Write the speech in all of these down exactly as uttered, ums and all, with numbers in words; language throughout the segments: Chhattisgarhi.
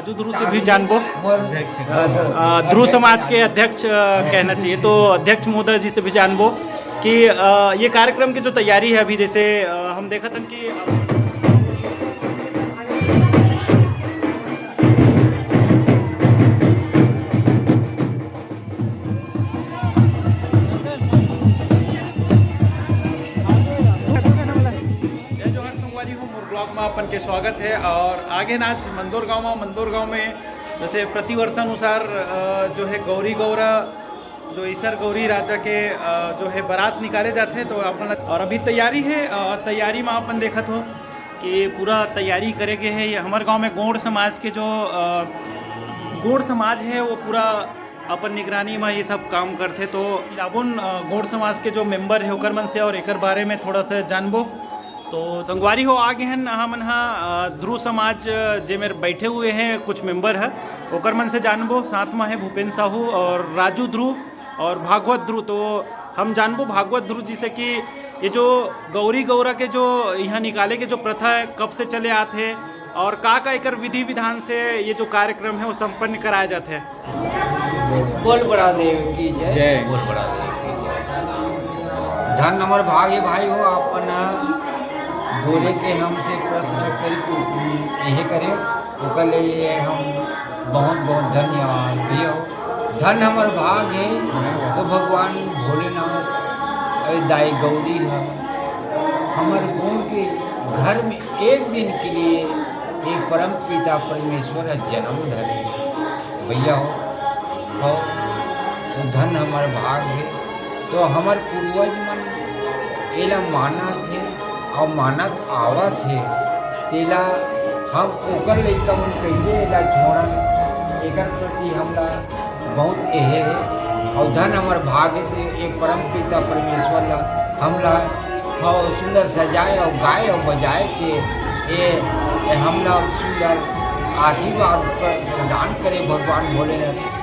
राजू ध्रुव से भी जानबो। अ, ध्रुव समाज के अध्यक्ष, अ, कहना चाहिए, तो अध्यक्ष महोदय जी से भी जानबो कि, अ, ये कार्यक्रम की जो तैयारी है अभी, जैसे, अ, हम देखत हन कि जय जोहार संगवारी हो, मोर ब्लॉग में अपन के स्वागत है। और आगे ना आज मंदोर गांव में, मंदोर गांव में जैसे प्रतिवर्षानुसार, अ, जो है गौरी गौरा, जो ईसर गौरी राजा के, अ, जो है बारात निकाले जाते हैं, तो अपन और अभी तैयारी है, अ, तैयारी में अपन देखत हो कि पूरा तैयारी करे के है। ये हमर गांव में गोंड समाज के जो, अ, गोंड समाज है वो पूरा अपन निगरानी में ये सब काम करथे। तो इलाबोन, अ, गोंड समाज के जो मेंबर है ओकर मन से और एकर बारे में थोड़ा सा जानबो। तो संगवारी हो, आगे हन हमन हा, अ, ध्रुव समाज, अ, जे मेरे बैठे हुए हैं कुछ मेंबर है, ओकर मन से जानबो। साथ में है भूपेन साहू और राजू ध्रुव और भागवत ध्रुव। तो हम जानबो भागवत ध्रुव जी से कि ये जो गौरी गौरा के जो यहाँ निकाले के जो प्रथा है, कब से चले आत है और का का एकर विधि विधान से ये जो कार्यक्रम है वो संपन्न कराया जाता है। बोल बड़ा देव की जय। जय। बोल बड़ा देव की जय। धन हमर भाग्य भाई हो, अपन बोले के हमसे प्रश्न करी को, यह करे, ओकर लिए हम बहुत बहुत धन्यवाद भी हो। धन हमर भाग है तो भगवान भोलेनाथ, अरे दाई गौरी है, हमर गोंड के घर में एक दिन के लिए ये परम पिता परमेश्वर ह जन्म धरे। भैया हो, हो, तो धन हमर भाग है। तो हमर पूर्वज मन एला मानत हे और मानत आवत हे, तेला हम ओकर लइका मन कैसे एला छोड़न, एकर प्रति हमला बहुत एहे हे। और धन हमर भाग हे ते ये परम पिता परमेश्वर ला हमला, हाँ, सुंदर सजाए और गाए और बजाए के ये, ये हमला सुंदर आशीर्वाद प्र-, प्रदान करे भगवान भोलेनाथ।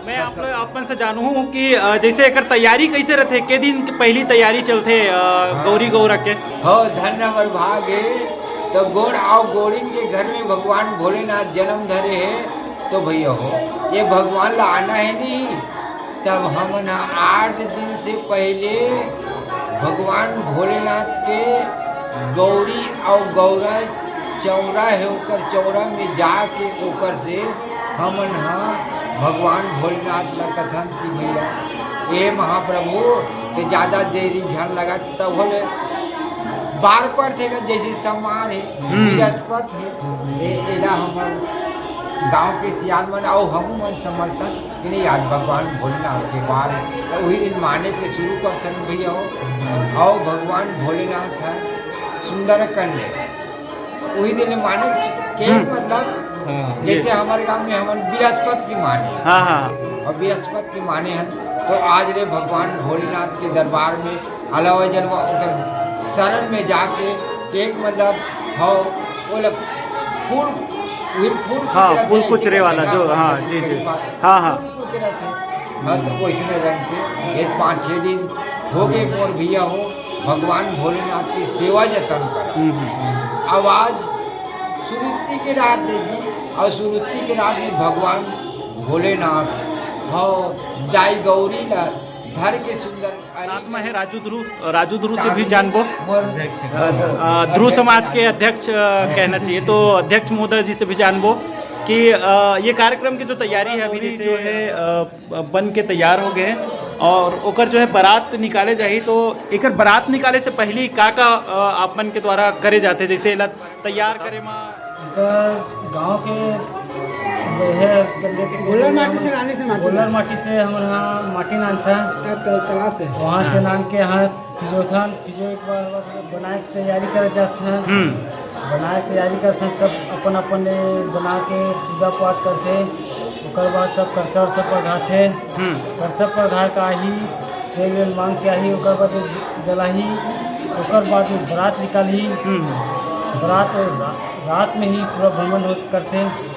मैं आप लोग, आप मन से जानू हूँ कि, अ, जैसे एकर तैयारी कैसे रहथे, के दिन के पहली तैयारी चलथे, अ, हाँ। गौरी गौरा के? हो, धन हमर भाग हे, तो गोड़ और गोड़िन के घर में भगवान भोलेनाथ जन्म धरे हे, तो भैया हो, ये भगवान ला आना है नहीं, तब हमन ह आठ दिन से पहले भगवान भोलेनाथ के गौरी और गौरा चौरा है, ओकर चौरा में जाके ओकर से हमन ह भगवान भोलेनाथ ला कथन कि भैया, ए महाप्रभु, ते ज्यादा देरी झन लगा, तब होले बार पड़थे का, जैसे समार है, हम्म। बृहस्पत है, ए, एला हमर गांव के सियान मन अउ हमू मन समझथन कि नहीं, आज भगवान भोलेनाथ के बार है, तो वही दिन माने के शुरू करथन भैया हो। और भगवान भोलेनाथ है, सुंदर कर ले, वही दिन माने के हम्म। मतलब हाँ, जैसे ये। हमारे गांव में हमन बृहस्पत की माने हाँ, हाँ। और बृहस्पत की माने हैं, तो आज रे भगवान भोलेनाथ के दरबार में अलावा जलवा ओकर शरण में जाके केक मतलब हो, वो लोग फूल, वही फूल हाँ, कुचरत फूल है, कुचरे वाला जो, हाँ, जी, जी। हाँ, हाँ। फूल कुचरत है। हाँ, तो वैसने रंग के ये पाँच छः दिन हो गए मोर भैया हो, भगवान भोलेनाथ की सेवा जतन कर। हम्म, हम्म। अब आज सुरुत्ती के रात देगी और सुरुत्ती के रात में भगवान भोलेनाथ हो, दाई गौरी ला धर के सुंदर साथ में है राजू ध्रुव, राजू ध्रुव से भी जानबो। अ, ध्रुव समाज के अध्यक्ष, अ, कहना चाहिए, तो अध्यक्ष महोदय जी से भी जानबो कि, अ, ये कार्यक्रम की जो तैयारी है अभी, जैसे जो है, अ, बन के तैयार हो गए हैं और ओकर जो है बारात निकाले जाही, तो एकर बारात निकाले से पहले का का, अ, आप मन के द्वारा करे जाते, जैसे एला तैयार करे मा? एकर गांव के, ये है, गोल्लर माटी से लाने से माटी गोल्लर माटी से हमन ह माटी लानथन। त-, त-, तालाब से। वहाँ से हाँ। लान के यहाँ फिजोथन, फिजो एक बार बनाए के तैयारी करे जाथन। हम्म। बनाए के तैयारी करथन, सब अपन अपन ले बना के पूजा पाठ करथे। ओकर बाद सब करसा उरसा पघाथे। हम्म। करसा पघा के आही, तेल वेल मांग के आही, ओकर बाद ज-, जलाही, ओकर बाद में बारात निकालही। हम्म। बारात रा-, रात में ही पूरा भ्रमण होत करथे।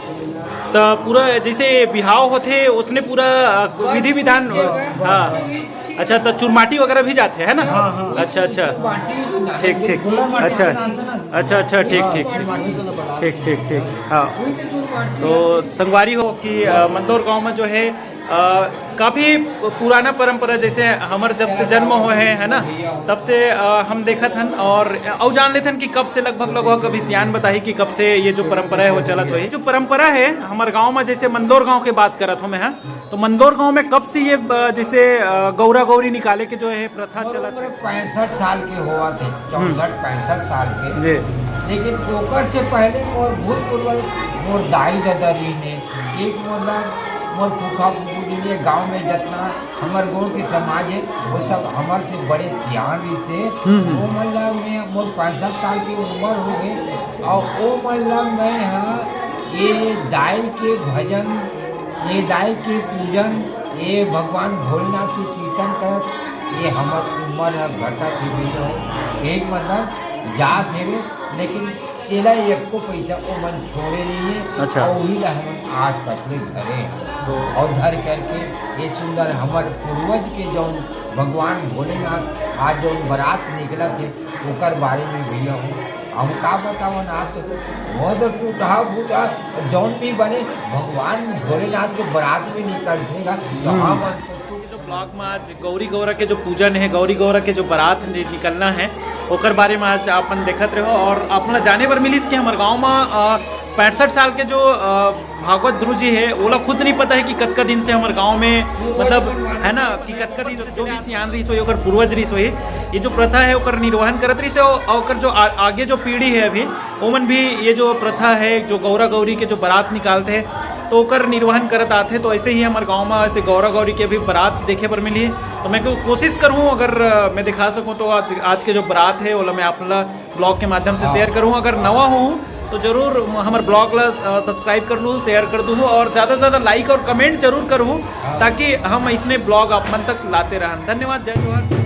त पूरा जैसे बिहाव होथे, उसने पूरा, अ, विधि विधान, हाँ। अच्छा, तो चुरमाटी वगैरह भी जाते हैं ना? हाँ, हाँ। अच्छा, अच्छा। चुरमाटी जो नारियल ठीक, के ठीक। गोला माटी अच्छा, से नाचते ना। अच्छा, अच्छा, ठीक, ठीक। ठीक, ठीक, ठीक। हाँ। वही तो चुरमाटी तो संगवारी हो कि अ, मंदोर गांव में जो है अ, काफी पुराना परंपरा, जैसे हमर जब से जन्म हो है, है ना, तब से अ, हम देखत हन और अउ जान लेथन कि कब से, लगभग लगभग कभी सियान बताही कि कब से ये जो परंपरा है वो चलत होही। जो परंपरा है हमर गांव में, जैसे मंदोर गांव के बात करत हूँ मैं, हाँ, तो मंदोर गांव में कब से ये अ, जैसे अ, गौरा गौरी निकाले के जो है प्रथा और चलत उम्र है? पैंसठ साल के होवत हे, चौसठ पैंसठ साल के। जी। लेकिन ओकर से पहले मोर भूत पूर्वज, मोर दाई ददा रहिन हे, एक मतलब मोर फूफा फूफू रहिन हे, गांव में जितना हमर गोड़ के समाज है, वो सब हमर से बड़े सियान रहिस हे। हम्म, हम्म। वो मतलब मैं मोर पैंसठ साल की उम्र हो गई और वो मतलब मैं हाँ ये दाई के भजन, ये दाई के पूजन, ये भगवान भोलेनाथ के कीर्तन करत, ये हमर उम्र ह घटत हे भैया हो। एक मतलब जात हेवे, लेकिन तेला एको पैसा ओमन छोड़े नहीं है। अच्छा। और वही ला हमन आज तक ले धरे हैं। तो और धर करके ये सुंदर हमर पूर्वज के जौन भगवान भोलेनाथ आज जौन बारात निकलत हे, ओकर बारे में भैया हो, हम का बतावन, आप तो बहुत टूटा फूटा जौन भी बने भगवान भोलेनाथ के बारात में निकलथे गा। तो हम्म। हम तो तो ब्लॉग में आज गौरी गौरा के जो पूजन है, गौरी गौरा के जो बारात नि-, निकलना है, ओकर बारे में आज आपन देखत रहो और आपन जाने बर मिलिस कि हमर गांव में अ, पैंसठ साल के जो अ, भागवत गुरु जी है, ओला खुद नहीं पता है कि कतका दिन से हमर गांव में, मतलब, है ना, कि कतका दिन से जो भी सियान रहिस होही, ओकर पूर्वज रहिस होही, ये जो प्रथा है ओकर निर्वहन करत रहिस हे और ओकर जो आ, आगे जो पीढ़ी है अभी, ओमन भी ये जो प्रथा है, जो गौरा गौरी के जो बारात निकालते हैं, तो ओकर निर्वहन करत आथे। तो ऐसे ही हमर गांव में ऐसे गौरा गौरी के अभी बारात देखे बर मिली। तो मैं को कोशिश करूँ, अगर अ, मैं दिखा सकूँ तो आज आज के जो बारात है ओला मैं आप ला ब्लॉग के माध्यम से शेयर करूँ। अगर नवा हो तो जरूर हमर ब्लॉग ला सब्सक्राइब कर लू, शेयर कर दू और ज़्यादा से ज़्यादा लाइक और कमेंट जरूर करूँ, ताकि हम इसने ब्लॉग आप मन तक लाते रहन। धन्यवाद, जय जोहार।